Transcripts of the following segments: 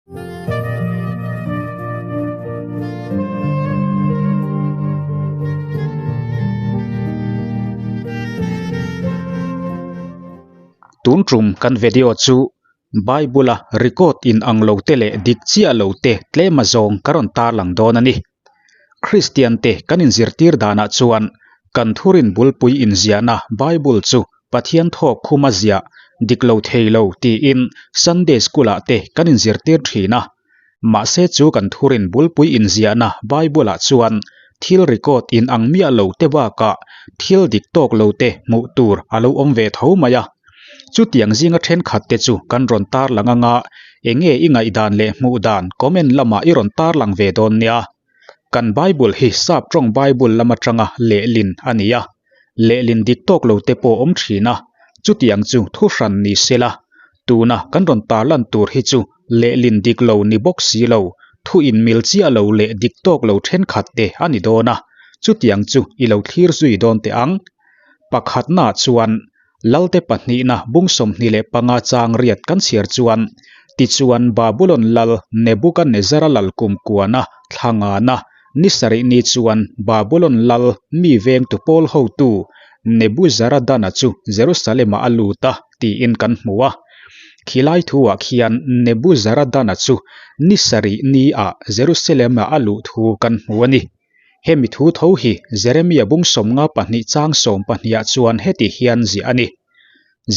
Tun tum kan video chu Bible-a record in ang lo te leh dik chiah lo te tlem azawng ka rawn tarlang dawn a ni. Kristian te kan inzirtir danah chuan kan thurin bulpui inziahna Bible chu Pathian thawk khuma ziah dik lo thei lo tiin Sunday School ah te kan inzirtir thin a. Mahse chu kan thurin bulpui inziahna Bible ah chuan thil record in ang miah lo te bakah thil dik tawk lo te hmuh tur a lo awm ve tho mai a. Chutiang zinga thenkhat te chu kan rawn tarlang anga enge i ngaihdan leh hmuh dan comment lamah i rawn tarlang ve dawn nia. Kan Bible hi sap tawng Bible lam atanga lehlin a ni a, lehlin dik tawk lo te pawh awm thin a, chutiang chu thu hran ni sela, tuna kan rawn tarlan tur hi chu lehlin dik lo ni bawk si lo, thu inmil chiah lo leh dik tawk lo thenkhat te a ni dawn a, chutiang chu i lo thlir zui dawn teh ang. Pakhatnaah chuan Lalte pahnihna bung 25 chang riat kan chhiar chuan, Tichuan Babulon lal Nebukadnezzara lal kum kuana thla ngana ni sarih ni chuan Babulon lal mi vengtu pawl hotu Nebuzaradana chu Jerusalem-ah a lut a tiin kan hmu a. Khilai thuah khian Nebuzaradana chu ni sarih ni-ah Jerusalem-ah a luh thu kan hmu a ni. Hemi thu tho hi Jeremia bung 52 chang 12 ah chuan heti hian ziah a ni,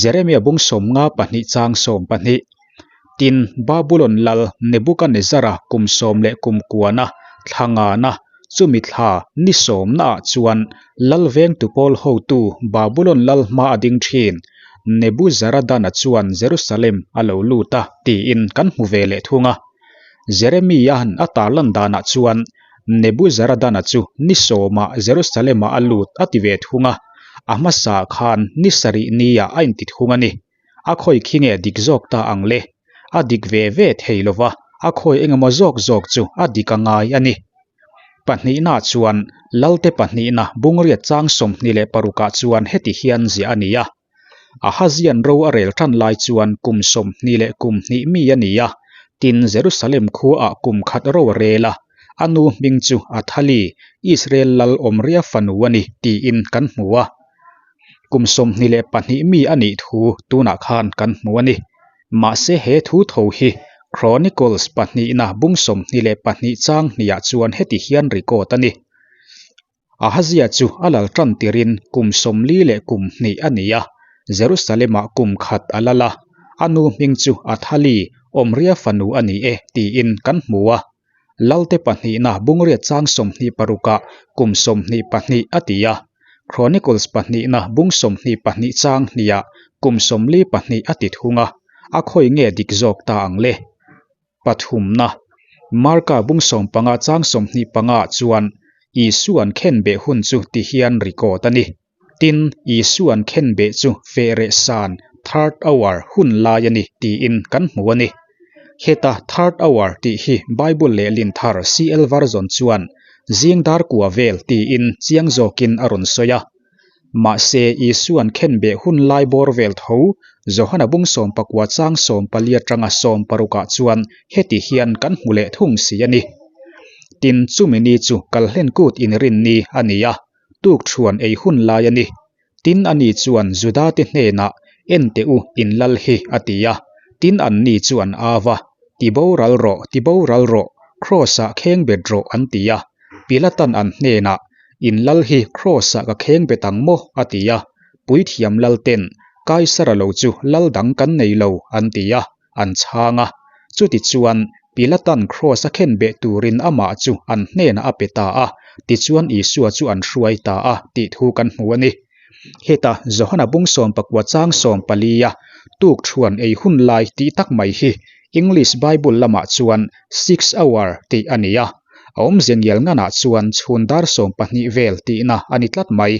Jeremia bung 52 chang 12, Tin, Babulon lal Nebukanezzara kum sawm leh kum kuana thla ngana chumi thla ni sawmnaah chuan lal vengtu pawl hotu Babulon lal hma a ding thin Nebuzaradana chuan Jerusalem a lo lut a tiin kan hmu ve leh thung a. Jeremia-a'n a tarlan danah chuan Nebuzaradana chu ni sawmah Jerusalem-ah a lut a ti ve thung a, a hmasa khan ni sarih niah a inti thung a ni. A khawi khi nge dik zawk ta ang le? A dik ve ve thei lo va, a khawi engemaw zawk zawk chu a dik a ngai a ni. Pahnihna chuan Lalte pahnihna bungriat chang 26 ah chuan heti hian ziah a ni a. Ahazian ro a rel tan lai chuan kum 22 mi a ni a, tin Jerusalem khuaah kum khat ro a rel a, a nu hming chu Athali, Israel lal Omria fanu a ni tiin kan hmu a. Kum 22 mi a nih thu tunah khan kan hmu a ni. Mahse he thu tho hi Chronicles pahnihna bung 22 chang hniah chuan heti hian record a ni. Ahazia chu a lal tan tirin kum 42 a ni a, Jerusalem-ah kum khat a lal a, a nu hming chu Athali, Omria fanu a ni e tiin kan hmu a. Lalte pahnihna bungriat chang 26-ah kum 22 a ti a, Chronicles pahnihna bung 22 chang hnihah kum 42 a ti thung a, a khawi nge dik zawk ta ang le? Pathumna, Marka bung 15 chang 25 ah chuan Isua'n khenbeh hun chu ti hian record a ni. Tin, Isua'n khenbeh chu fehreh san, third hour, hun lai a ni tiin kan hmu a ni. Heta third hour tih hi Bible lehlin thar CL Version chuan zing dar kua vel tiin chiang zawkin a rawn sawi a. Mahse, Isua'n khenbeh hun lai bawr vel tho, Johana bung 19 chang 14 atanga 16 ah chuan heti hian kan hmu leh thung si a ni. Tin, chumi ni chu kalhlen kut inrin ni a ni a, tuk thuan ei hun lai a ni. Tin, ani chuan Judate hnenah, En teh u, in lal hi, a ti a. Tin, anni chu an au va, Ti boral rawh, ti boral rawh, Kraws-ah kheng bet rawh, an ti a. Pilatan an hnenah, In lal hi Kraws-ah ka kheng bet ang maw? a ti a. Puithiam lalten, Kaisara lo chu lal dang kan nei lo, an ti a, an chhang a. Chutichuan, Pilatan Kraws-a khen beh turin amah chu an hnenah a pe ta a, tichuan Isua chu an hruai ta a, tih thu kan hmu a ni. Heta Johana bung 19 chang 14 a tuk thuan ei hun lai tih tak mai hi English Bible lamah chuan six hour tih a ni a, a awmze ngial nganah chuan chhun dar 12 vel tihna a ni tlat mai.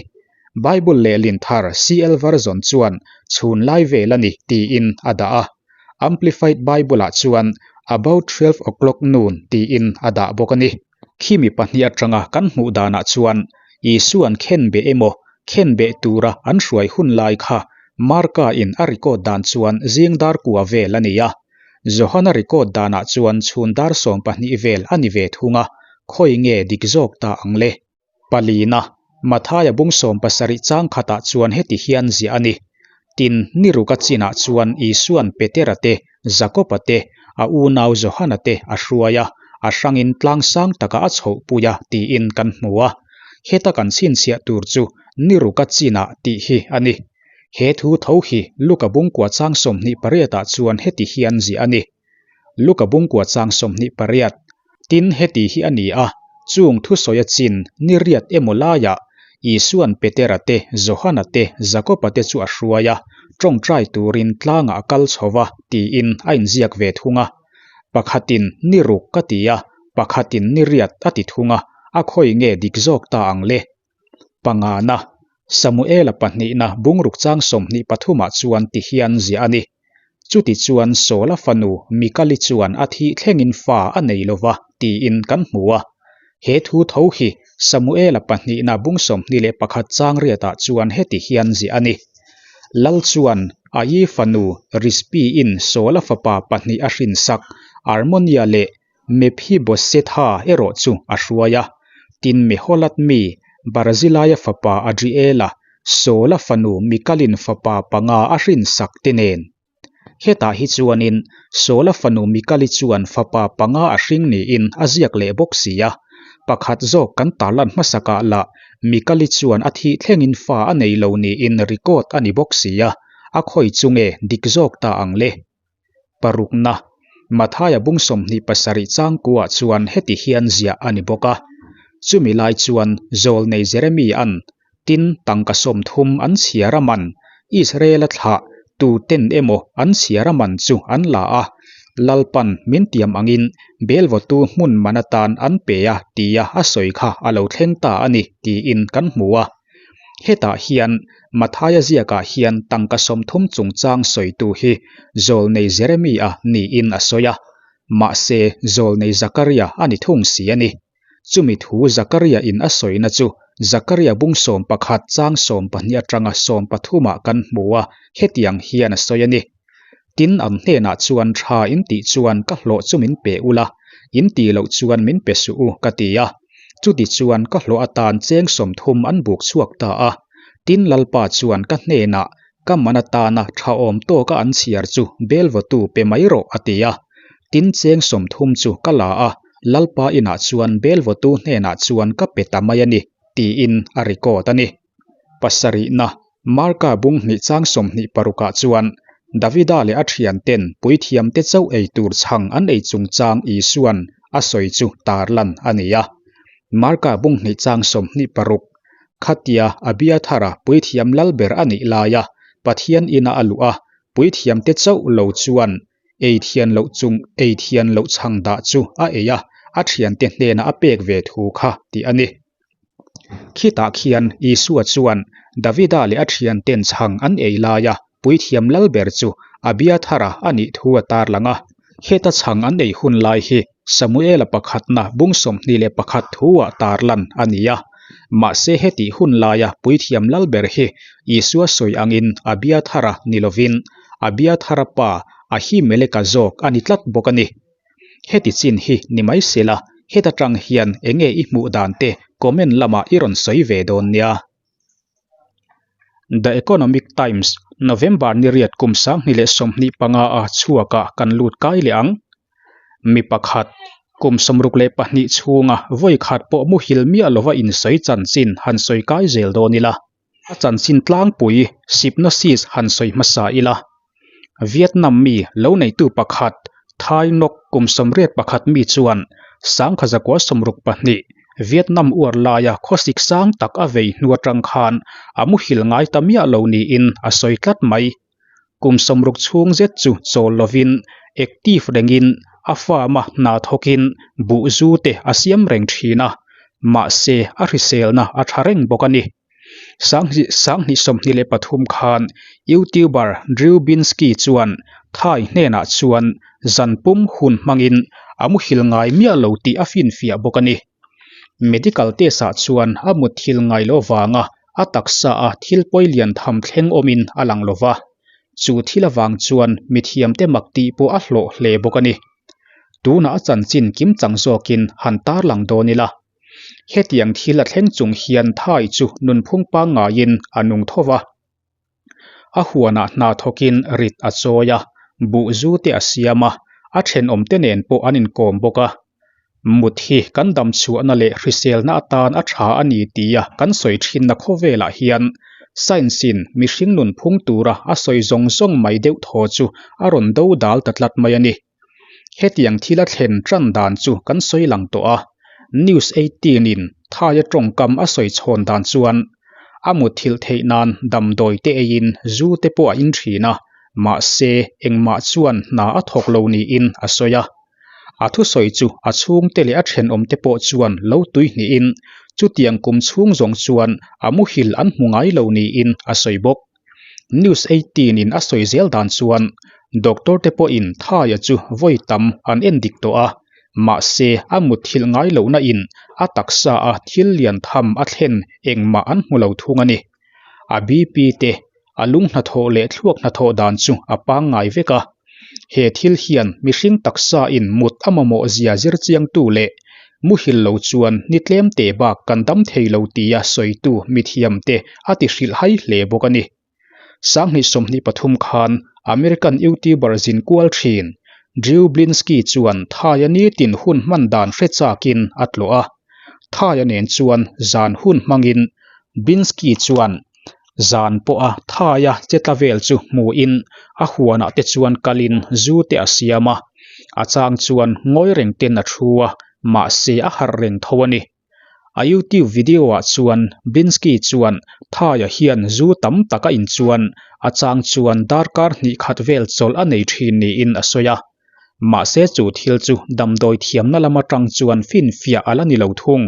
Bible lehlin thar CL Version chuan chhun lai vel a ni tiin a dah a, Amplified Bible-ah chuan about 12 o'clock noon tiin a dah bawk a ni. Khimi pahnih atanga kan hmuh danah chuan Isua'n khenbeh emaw khenbeh tura an hruai hun lai kha Marka-in a record dan chuan zing dar kua vel a ni a. Johana record danah chuan chhun dar 12 vel a ni ve thung a, khawi nge dik zawk ta ang le? Palina, Mathaia bung 70 chang khatah chuan heti hian ziah a ni, Tin, ni ruka chinah chuan Isuan Petera te, Jakoba te, a unau Johana te a hruai a, a hrangin tlang sang takah a chhohpui a tiin kan hmu a. Heta kan chhinchhiah tur chu ni ruka chinah tih hi a ni. He thu tho hi Luka bungkua chang 28 ah chuan heti hian ziah a ni. Luka bungkua chang 28. Tin, heti hi a ni a, chung thusawi a chin ni riat emaw laiah Isua'n Petera te, Johana te, Jakoba te chu a hruai a, tawngtai turin tlangah a kal chho va tiin a inziak ve thung a. Pakhatin ni ruk ka ti a, pakhatin ni riat a ti thung a, a khawi nge dik zawk ta ang le? Pangana, Samuela pahnihna bungruk chang 23 ah chuan ti hian ziah a ni. Chuti chuan Saula fanu Mikali chuan a thih thlengin fa a nei lo va tiin kan hmu a. He thu tho hi Samuela pahnihna bung 21 chang riatah chuan heti hian ziah a ni. Lal chuan Aii fanu Rizpi-in Saula fapa pahnih a hrinsak Armonia leh Mephibosetha erawh chu a hruai a, tin Meholat mi Barzilaia fapa Adriela, Saula fanu Mikalin fapa panga a hrinsak te nen. Hetah hi chuanin Saula fanu Mikali chuan fapa panga a hring niin a ziak leh bawk si a, pakhat zawk kan tarlan hmasakah lah Mikali chuan a thih thlengin fa a nei lo niin record a ni bawk si a, a khawi chu nge dik zawk ta ang le? Parukna, Mathaia bung 27 changkuah chuan heti hian ziah a ni bawk a. Chumi lai chuan zawlnei Jeremia'n, Tin, tangka 30 an chhiar a man, Israela thlah tuten emaw an chhiar a man chu an la a, Lalpan min tiam angin Belvawtu hmun man atan an pe a tia a sawi kha a lo thleng ta a ni tiin kan hmu a. Hetah hian Mathaia ziakah hian tangka 30 chungchang sawitu hi zawlnei Jeremia niin a sawi a, mahse zawlnei Zakaria a ni thung si a ni. Chumi thu Zakaria in a sawina chu Zakaria bung 11 chang 12 atanga 13 ah kan hmu a, hetiang hian a sawi a ni. Tin, an hnenah chuan tha in tih chuan ka hlawh chu min pe ula, in tih loh chuan min pe suh u ka ti a. Chuti chuan ka hlawh atan cheng 30 an buk chhuak ta a. Tin, Lalpa chuan ka hnenah ka man atana tha awm tawka an chhiar chu belvawtu pe mai rawh a ti a. Tin, cheng 30 chu ka la a, Lalpa inah chuan belvawtu hnenah chuan ka pe ta mai a ni, tiin a record a ni. Pasarihna, Marka bung hnih chang 26 ah chuan Davida leh a thianten puithiamte chauh ei tur chhang an ei chungchang Isua'n a sawi chu tarlan a ni a. Marka bung hnih chang 26, Khatia Abiathara puithiam lal ber a nih laia Pathian ina a luh a, puithiamte chauh lo chuan ei thian loh chung ei thian loh chhang dah chu a ei a, a thiante hnena a pek ve thu kha tih a ni. Khitah khian Isua chuan Davida leh a thianten chhang an ei laia puithiam lal ber chu Abiathara a nih thu a tarlang a. Heta chhang an ei hun lai hi Samuela pakhatna bung 21 thu-ah tarlan a ni a. Mahse hetih hun laia puithiam lal ber hi Isua sawi angin Abiathara ni lovin Abiathara pa Ahimeleka zawk a ni tlat bawk a ni. Heti chin hi ni mai sela, heta tang hian enge i hmuh dan te comment lamah i rawn sawi ve dawn nia. The Economic Times, November ni riat kum 2025 a chhuakah kan lut kai leh ang. Mi pakhat, kum 62 chhunga vawi khat pawh muhil miah lova insawi chanchin han sawi kai zel dawn ila. A chanchin tlangpui Hypnosis han sawi hmasa ila. Vietnam mi lo neitu pakhat Thai Ngoc kum 81 mi chuan 1962 Vietnam uar laia khawsik sang tak a vei hnu atang khan a muhil ngai ta miah lo niin a sawi tlat mai. Kum 60 chhung zet chu chawl lovin active rengin a farm a hna thawkin buh zu te a siam reng thin a, mahse a hriselna a tha reng bawk a ni. 2023 khan YouTuber Drew Binsky chuan Thai hnenah chuan zan pum hun hmangin a muhil ngai miah lo tih a finfiah bawk a ni. Medical test ah chuan a mutthil ngai lo vanga a taksa a thil pawi lian tham thleng awmin a lang lo va. Chu thil avang chuan mithiamte mak tih pawh a hlawh hle bawk a ni. Tunah a chanchin kimchang zawkin han tarlang dawn ila. Hetiang thil a thleng chung hian Thai chu nunphung pangngaiin a nung tho va. A huanah hna thawkin rit a chawi a, buh zu te a siam a, a thenawmte nen pawh an inkawm bawk a. Mut hi kan dam chhuahna leh hriselna atan a tha a ni tia kan sawi thinna khawvelah hian Science-in mihring nunphung tura a sawi zawng zawng mai deuh thaw chu a rawn do dal ta tlat mai a ni. Hetiang thil a thlen tan dan chu kan sawi lang tawh a, News 18 in Thaia tawngkam a sawi chhawn dan chuan a mutthilh theih nan damdawi te eiin zu te pawh a in thin a, mahse engmah chuan hna a thawk lo niin a sawi a. A thusawi chu a chhungte leh a thenawmte pawh chuan lo tui hnihin chutiang kum chhung zawng chuan a muhil an hmu ngai lo niin a sawi bawk. News 18 in a sawi zel dan chuan doctor te pawhin Thaia chu vawi tam an en dik tawh a, mahse a mutthilh ngai lohna in a taksa a thil lian tham a thlen engmah an hmu lo thung a ni. A BP te, a lung hnathawh leh thluak hnathawh dan chu a pangngai vek a. He thil hian mihring taksa in mut a mamawh zia zir chiangtu leh muhil lo chuan ni tlem te bak kan dam thei lo tia sawitu mithiam te a ti hrilh hai hle bawk a ni. Sanghnih 23 khan American YouTuber zin kual thin Drew Blinsky chuan Thaia nitin hun hman dan hre chakin a tlawh a. Thaia nen chuan zan hun hmangin Blinsky chuan Zan pawha thaia che tla vel chu hmuhin a huanah te chuan kalin zu te a siam a, a chang chuan ngawi reng ten a thu a, mahse a harh reng tho a ni. A YouTube video ah chuan Blinsky chuan thaia hian zu tam tak a in chuan a chang chuan darkar hnih khat vel chawlh a nei thin niin a sawi a, mahse chu thil chu damdawi thiamna lam atang chuan finfiah a la ni lo thung.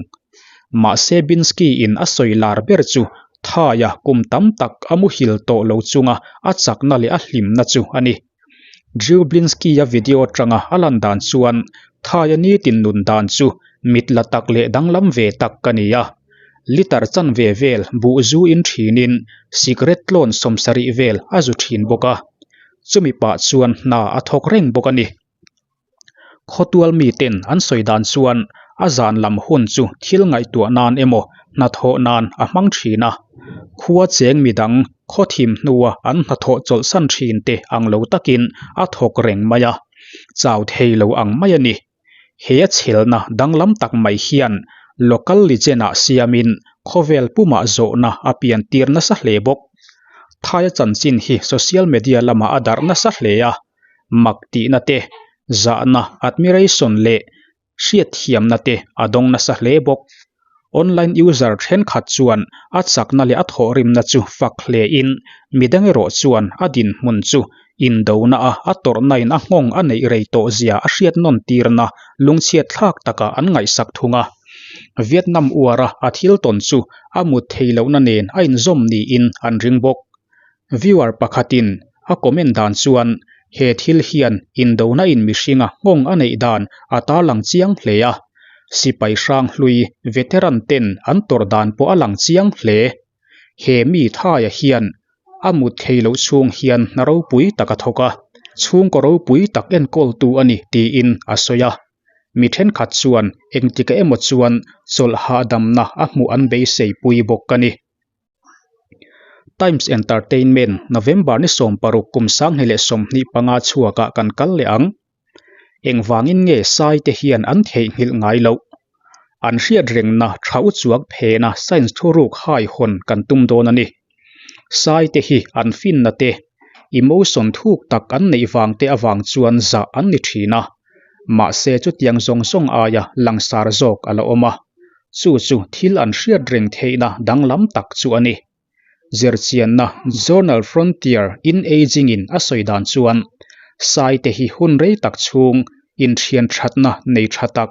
Mahse Binsky in a sawi lar ber chu Thaia kum tam tak a muhil tawh lo chunga a chakna leh a hlimna chu a ni. Drew Binsky-a video atanga a lan dan chuan Thaia nitin nun dan chu mit la tak leh danglam ve tak ka ni a. Liter chanve vel buh zu in thinin cigarette tlawn 70 vel a zu thin bawk a. Chumi pah chuan hna a thawk reng bawk a ni. Khawtual miten an sawi dan chuan a zan lam hun chu thil ngaihtuah nan emaw hnathawh nan a hmang thin a. Khua cheng midang khaw thim hnua an hnathawh chawlhsan thin te ang lo takin a thawk reng mai a, chau thei lo ang mai a ni. He a chhelna danglam tak mai hian local legend-ah siamin khawvel pumah zawhna a piantir nasa hle bawk. Thaia chanchin hi social media lamah a darh nasa hle a, mak tihna te, zahna, admiration, leh hriatthiamna te a dawng nasa hle bawk. Online user thenkhat chuan a chakna leh a thawhrimna chu fak hlein midang erawh chuan a dinhmun chu indona a a tawrhna in a nghawng a neih rei tawh zia a hriat nawn tirna lungchhiat thlak takah an ngaihsak thung a. Vietnam uara a thil tawn chu a mut thei lohna nen a inzawm niin an ring bawk. Viewer pakhatin a comment dan chuan he thil hian indona in mihringa nghawng a neih dan a tarlang chiang hle a, sipai hrang hlui veteran ten an tawrh dan pawh a lang chiang hle. He mi Thaia hian a mut thei loh chhung hian hna ropui tak a thawk a, chhungkaw ropui tak enkawltu a ni tiin a sawi a. Mi thenkhat chuan engtikah emaw chuan chawlh hahdamna a hmuh an beisei pui bawk a ni. Times Entertainment, November ni 16 kum 2025 chhuakah kan kal leh ang. Engvangin nge Sai te hian an theihnghilh ngai loh? An hriat rengna tha u chuak phena science thuruk hai hawn kan tum dawn a ni. Sai te hi an finna te, emotion thuk tak an neih vang te avang chuan zah an ni thin a. Mahse chutiang zawng zawng aia langsar zawk a la awm a. Chu chu thil an hriat reng theihna danglam tak chu a ni. Zirchianna Journal Frontier in Aging in a sawi dan chuan Sai te hi hun rei tak chhung inthian thatna nei tha tak,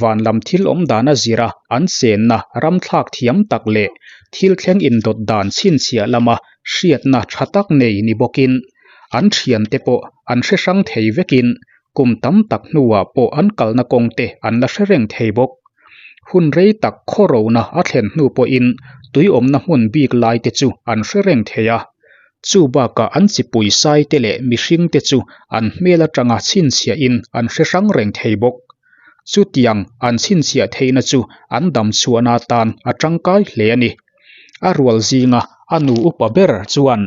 van lam thil awm dan a zira an chenna ram thlak thiam tak leh thil thleng indawt dan chhinchhiah lama hriatna tha tak nei ni bawkin an thiante pawh an hre hrang thei vekin kum tam tak hnuah pawh an kalna kawng te an la hre reng thei bawk. Hun rei tak khawrona a thlen hnu pawhin tui awmna hmun bik lai te chu an hre reng thei a. Chu bakah an chipui saite leh mihringte chu an hmel atanga chhinchhiahin an hre hrang reng thei bawk. Chutiang an chhinchhiah theihna chu an dam chhuahna atan a tangkai hle a ni. A rual zinga a nu upa ber chuan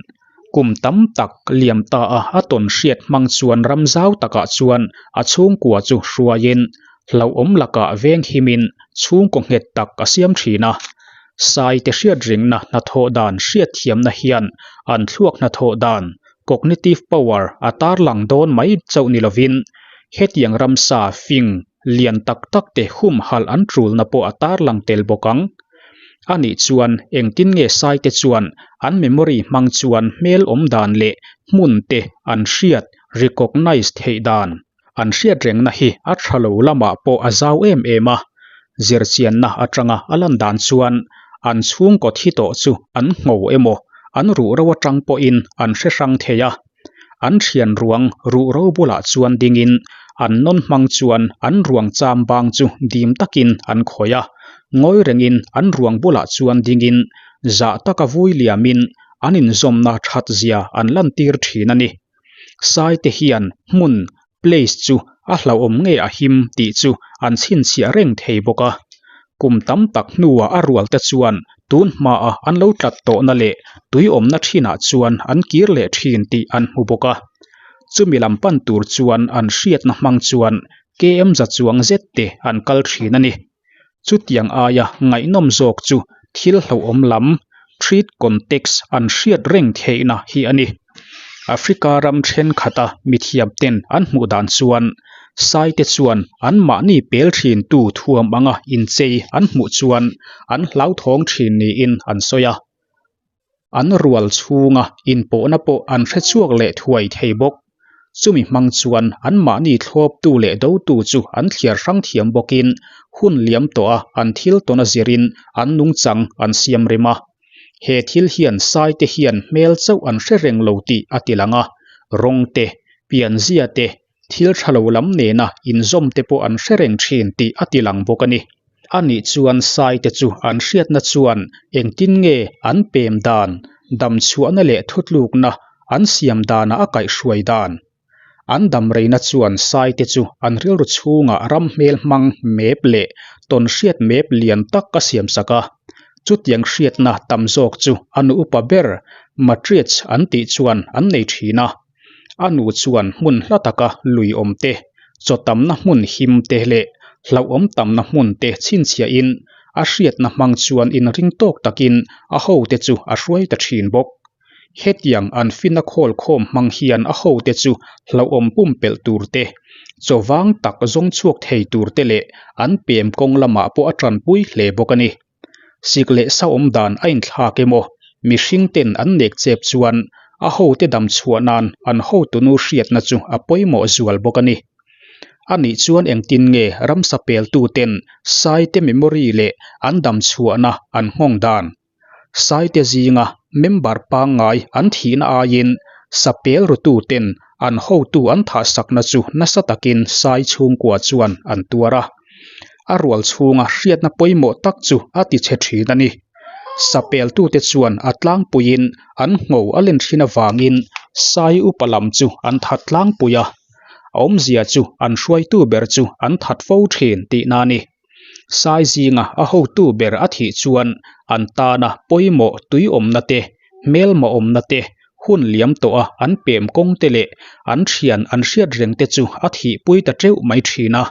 kum tam tak liam ta a a tawn hriat hmang chuan ram zau takah chuan a chhungkua chu hruaiin hlauhawm lakah veng himin chhungkaw nghet tak a siam thin a. Saite hriatringna hnathawh dan hriatthiamna hian an thluak hnathawh dan, cognitive power, a tarlang dawn mai chauh ni lovin, hetiang ramsa fing lian tak tak te humhalh an tulna pawh a tarlang tel bawk ang. Anih chuan engtin nge saite chuan an memory hmang chuan hmel awm dan leh hmun te an hriat, recognize, theih dan? An hriat rengna hi a tha lo lamah pawh a zau em em a, zirchianna atanga a lan dan chuan an chhungkaw thi tawh chu an ngho emaw an ruhro atang pawhin an hre hrang thei a. An thian ruang ruhro bulah chuan dingin an nawn hmang chuan an ruang cham bang chu dim takin an khawih a, ngawi rengin an ruang bulah chuan dingin zah taka vui liamin an inzawmna that zia an lantir thin a ni. Saite hian hmun, place, chu a hlauhawm nge a him tih chu an chhinchhiah reng thei bawk a. Kum tam tak hnuah a rualte chuan tun hmaa an lo tlat tawhna leh tui awmna thinah chuan an kir leh thin tih an hmu bawk a. Chumi lam pan tur chuan an hriatna hmang chuan KM za chuang zet te an kal thin a ni. Chutiang aia ngaihnawm zawk chu thil hlauhawm lam, threat context, an hriat reng theihna hi a ni. Africa ram thenkhat a mithiam ten an hmuh dan chuan Saite chuan anmahni pel thintu thuam anga inchei an hmuh chuan an hlauthawng thin niin an sawi a. An rual chhunga inpawhna pawh an hre chhuak leh thuai thei bawk. Chumi hmang chuan anmahni thlawptu leh dotu chu an thliar hrang thiam bawkin hun liam tawha an thil tawn a zirin an nungchang an siam rem a. He thil hian saite hian hmel chauh an hre reng lo tih a ti lang a, rawng te, pianzia te, Thil tha lo lam nena inzawm te pawh an hre reng thin tih a ti lang bawk a ni. Anih chuan Saite chu an hriatna chuan engtin nge an pem dan, damchhuahna leh thutlukna an siam danah a kaihhruai dan? An damreina chuan Saite chu an rilru chhungah ram hmel hmang map leh tawnhriat map lian tak a siamsak a. Chutiang hriatna tam zawk chu a nu upa ber Matriarch an tih chuan an nei thin a. A nu chuan hmun hla taka lui awm te, chaw tamna hmun him te leh hlauhawm tamna hmun te chhinchhiahin a hriatna hmang chuan inring tawk takin a hote chu a hruai ta thin bawk. Hetiang an fina khawl khawm hmang hian a hote chu hlauhawm pumpelh tur te, chaw vang tak zawng chhuak thei tur te leh an pem kawng lamah pawh a tanpui hle bawk a ni. Sik leh sa awm dan a inthlak emaw, mihring ten an nek chep chuan a hote dam chhuah nan an hotunu hriatna chu a pawimawh zual bawk a ni. Anih chuan engtin nge ramsa peltu ten Saite memory leh an dam chhuahna an nghawng dan? Saite zinga member pangngai an thihna aiin sa pel rutu ten an hotu an thahsakna chu nasa takin Sai chhungkua chuan an tuar a. A rual chhunga hriatna pawimawh tak chu a ti chhe thin a ni. Sa peltute chuan a tlangpuiin an ngho a len thin avangin Sai upa lam chu an that tlangpui a. A awmzia chu an hruaitu ber chu an that fo thin tihna a ni. Sai zinga a hotu ber a thih chuan an tana pawimawh tui awmna te, hmelma awmna te, hun liam tawha an pem kawng te leh an thian an hriat reng te chu a thihpui ta teuh mai thin a.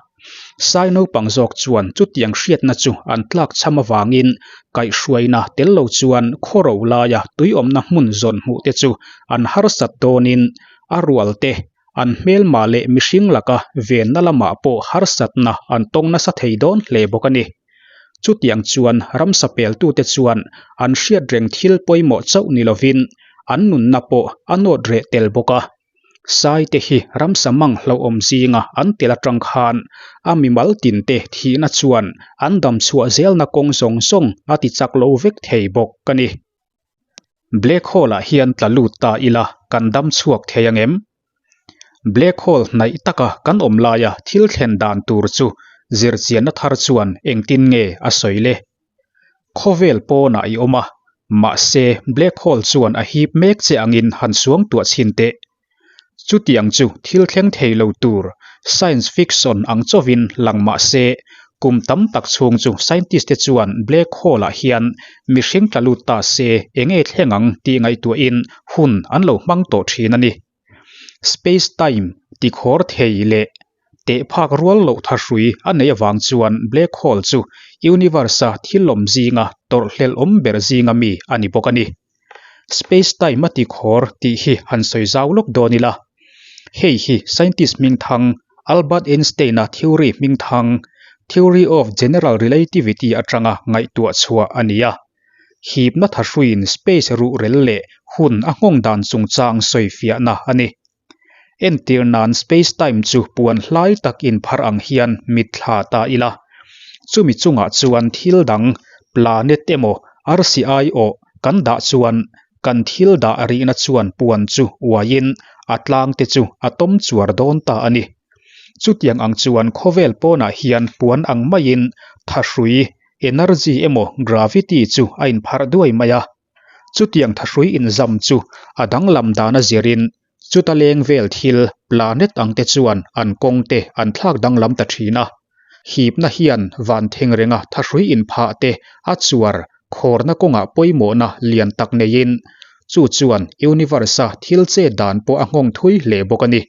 Sai naupang zawk chuan chutiang hriatna chu an tlak chham avangin kaihhruaina tel lo chuan khawro laia tui awmna hmun zawn hmuh te chu an harsat dawnin a rual te An hmelma leh mihring laka venna lamah pawh harsatna an tawng nasa thei dawn hle bawk a ni. Chutiang chuan ramsa peltute chuan an hriat reng thil pawimawh chauh ni lovin an nunna pawh a nawt reh tel bawk a. Saite hi ramsa mang hlauhawm zinga an tel atang khan a mimal tinte thihna chuan an damchhuah zelna kawng zawng zawng a tichak lo vek thei bawk a ni. Black hole ah hian tla lut ta ila kan dam chhuak thei ang em? Black hole hnaih taka kan awm laia thil thlen dan tur chu zirchianna thar chuan engtin nge a sawi le? Khawvel pawnah i awm a. Mahse, black hole chuan a hip mek che angin han suangtuah chhin teh. Chutiang chu thil thleng thei lo tur science fiction ang chauhin lang mah se, kum tam tak chhung chu scientist te chuan black hole ah hian mihring tla lut ta se enge thleng ang tih ngaihtuahin hun an lo hmang tawh thin a ni. Space time tikhawr thei leh teh phak rual loh thahrui a neih avang chuan black hole chu universe-a thil awm zinga tawrhhlelh awm ber zinga mi a ni bawk a ni. Space time a tikhawr tih hi han sawi zau lawk dawn ila. Hei hi scientist hmingthang Albert Einstein-a theory hmingthang Theory of General Relativity atanga ngaihtuah chhuah a ni a. Hipna thahruiin space ruhrel leh hun a nghawng dan chungchang sawifiahna a ni. Entir nan space time chu puan hlai tak inpharh ang hian mitthla ta ila. Chumi chungah chuan thil dang, planet emaw arsi aiawh kan dah chuan kan thil dah rihna chuan puan chu uaiin a tlang te chu a tawm chuar dawn ta a ni. Chutiang ang chuan khawvel pawnah hian puan ang maiin thahrui, energy emaw gravity chu a inpharh duai mai a. Chutiang thahrui inzam chu a danglam dan a zirin chuta leng vel thil, planet ang te chuan an kawng te an thlak danglam ta thin a. Hipna hian van theng renga thahrui inphah te a chuar khawrna kawngah pawimawhna lian tak neiin chu chuan universe-a thil chet dan pawh a nghawng thui hle bawk a ni.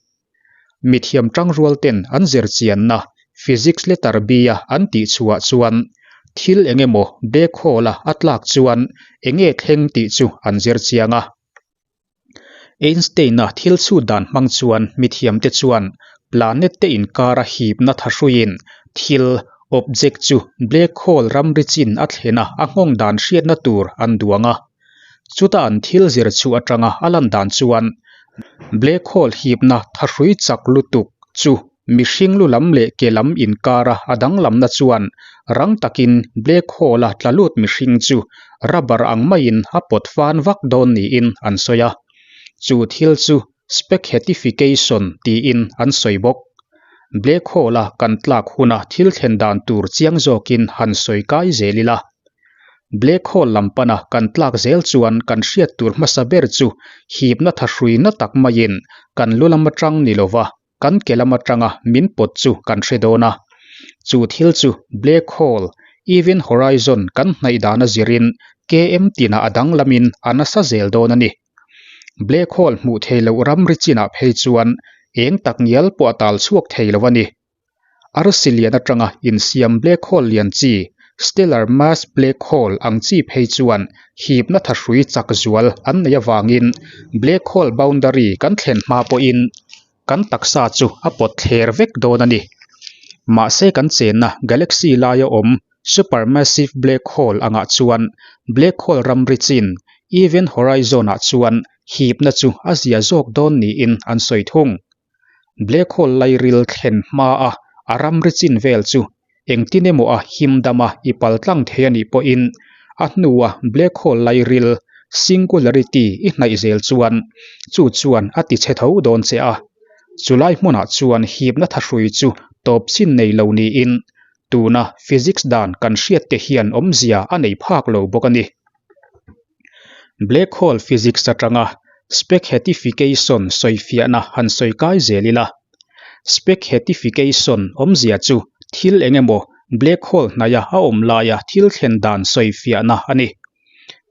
Mithiam tangrual ten an zirchianna Physics letter B-a an tih chhuah chuan thil eng emaw black hole-a a tlak chuan eng nge thleng tih chu an zirchiang a. Einstein-a thil chhut dan hmang chuan mithiamte chuan planet te inkara hipna thahruiin thil, object, chu black hole ramri chin a thlena a nghawng dan hriatna tur an duang a. Chuta an thil zir chhuah atanga a lan dan chuan black hole hipna thahrui chak lutuk chu mihring lu lam leh ke lam inkara a danglamna chuan rang takin black hole-a tla lut mihring chu rubber ang maiin a pawt fan vak dawn niin an sawi a. Chu thil chu spaghettification tiin an sawi bawk. Black hole-a kan tlak huna thil thlen dan tur chiang zawkin han sawi kai zel ila. Black hole lam pana kan tlak zel chuan kan hriat tur hmasa ber chu hipna thahrui na tak maiin kan lu lam atang ni lova kan ke lam atanga min pawt chu kan hre dawn a. Chu thil chu black hole, event horizon kan hnaih dan a zirin KM tinah a danglamin a nasa zel dawn a ni. Black hole hmuh thei loh ramri chinah phei chuan eng tak ngial pawh a tal chhuak thei lo a ni. Arsi lian atanga insiam black hole lian chi, stellar mass black hole, ang chi phei chuan hipna thahrui chak zual an neih avangin black hole boundary kan thlen hma pawhin kan taksa chu a pawt thler vek dawn a ni. Mahse kan chenna galaxy laia awm supermassive black hole angah chuan black hole ramri chin, event horizon ah chuan hipna chu a zia zawk dawn niin an sawi thung. Black hole lairil thlen hma a a ramri chin vel chu engtin emaw a him dam a i pal tlang thei a nih pawhin a hnua black hole lairil singularity i hnaih zel chuan chu chuan a ti chhe tho dawn che a. Chulai hmunah chuan hipna thahrui chu tawp chin nei lo niin tuna physics dan kan hriat te hian awmzia a nei phak lo bawk a ni. Black hole physics atanga spaghettification sawifiahna han sawi kai zel ila. Spaghettification awmzia chu thil eng emaw black hole hnaia a awm laia thil thlen dan sawifiahna a ni.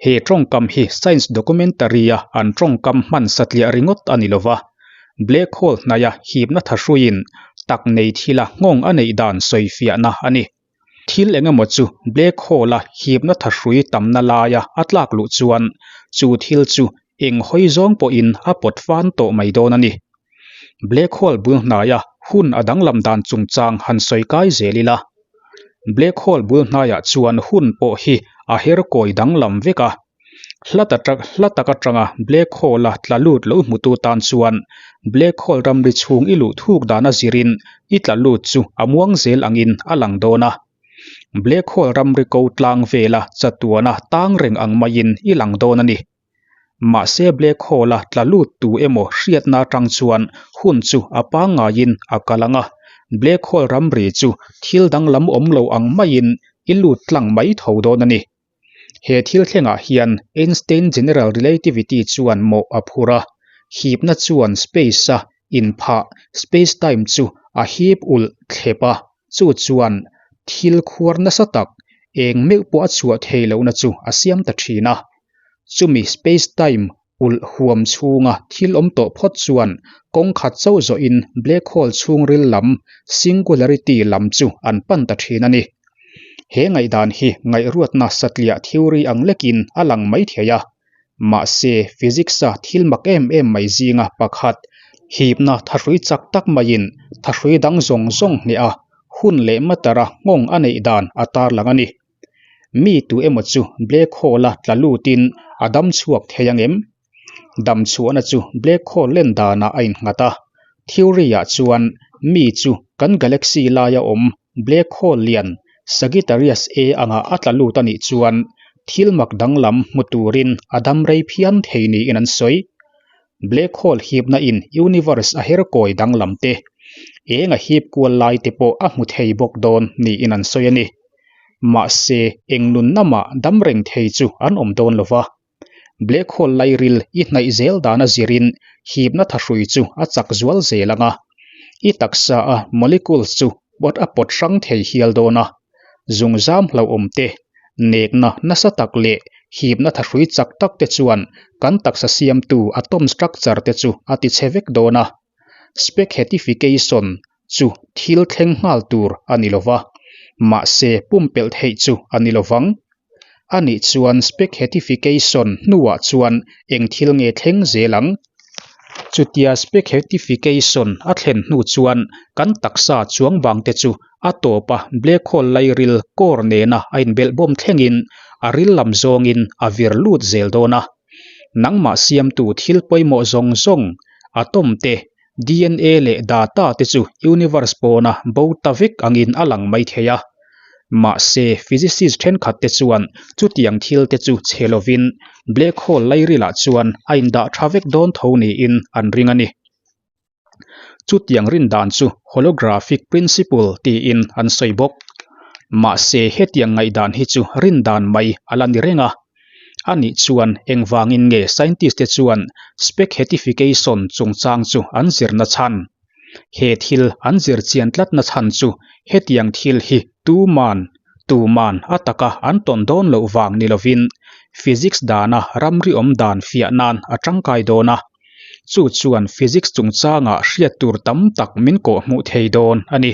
He tawngkam hi science documentary-a an tawngkam hman satliah ringawt a ni lova, black hole hnaia hipna thahruiin tak nei thila nghawng a neih dan sawifiahna a ni. Thil eng emaw chu black hole-a hipna thahrui tamna laia a tlak luh chuan chu thil chu eng hawi zawng pawhin a pawt fan tawh mai dawn a ni. Black hole bul hnaia hun a danglam dan chungchang han sawi kai zel ila. Black hole bul hnaiah chuan hun pawh hi a her kawi danglam vek a. Hla hla tak atanga black hole-a tla lut lo hmutu tan chuan black hole ramri chhung i luh thuk dan a zirin i tla lut chu a muang zel angin a lang dawn a. Black hole ramri ko tlang vela chatuana tang reng ang maiin i lang dawn a ni. Mahse black hole-a tla lut tu emaw hriatna atang chuan hun chu a pangngaiin a kal ang a, black hole ramri chu thil danglam awm lo ang maiin i lut tlang mai tho dawn a ni. He thil thlengah hian Einstein General Relativity chuan mawh a phur a, hipna chuan space-a inphah space-time chu a hip ulh thlep a, chu chuan thil khuar nasa tak eng meuh pawh a chhuah thei lohna chu a siam ta thin a. Chumi space-time ulh huam chhunga thil awm tawh phawt chuan kawng khat chauh zawhin black hole chhungril lam, singularity lam chu an pan ta thin a ni. He ngaihdan hi ngaihruatna satliah theory ang lekin a lang mai thei a. Mahse, physics-a thil mak em em mai zinga pakhat, hipna thahrui chak tak maiin thahrui dang zawng zawng hneh a, hun leh matter-a nghawng a neih dan a tarlang a ni. Mi tu emaw chu black hole-a tla lutin a dam chhuak thei ang em? Dam chhuahna chu black hole len danah a innghat a. Theory-ah chuan mi chu kan galaxy laia awm black hole lian Sagittarius A anga a tla lut a nih chuan thil mak danglam hmu turin a dam rei phian thei niin an sawi. Black hole hipna in universe a her kawi danglam te, eng a hip kual lai te pawh a hmu thei bawk dawn niin an sawi a ni. Mahse, eng nunna mah dam reng thei chu an awm dawn lo va. Black hole lairil i hnaih zel dan a zirin hipna thahrui chu a chak zual zel ang a. I taksa a molecules chu pawt a pawt hrang thei hial dawn a. Zungzam hlauhawm te, nekna nasa tak leh hipna thahrui chak tak te chuan kan taksa siamtu atom structure te chu a tichhe vek dawn a. Spaghettification chu thil thleng nghal tur a ni lo va, mahse pumpelh theih chu a ni lo vang. A nih chuan spaghettification hnuah chuan eng thil nge thleng zel ang? Chutia spaghettification a thlen hnu chuan kan taksa chuang bang te chu a tawpa black hole lairil core nena a inbelhbawm thlengin a ril lam zawngin a vir lut zel dawn a. Nangmah siamtu thil pawimawh zawng zawng, atom te, DNA leh data te chu universe pawna bo ta vek angin a lang mai thei a. Mahse, physicist thenkhat te chuan chutiang thil te chu chhe lovin black hole lairilah chuan a indah tha vek dawn tho niin an ring a ni. Chutiang rin dan chu holographic principle tiin an sawi bawk. Mahse, hetiang ngaihdan hi chu rin dan mai a la ni reng a. A nih chuan engvangin nge scientist te chuan spaghettification chungchang chu an zirna chhan? He thil an zir chian tlatna chhan chu hetiang thil hi tuman, tuman a taka an tawn dawn loh vang ni lovin physics dana ramri awm dan fiah nan a tangkai dawn a. Chu chuan physics chungchangah hriat tur tam tak min kawhhmuh thei dawn a ni.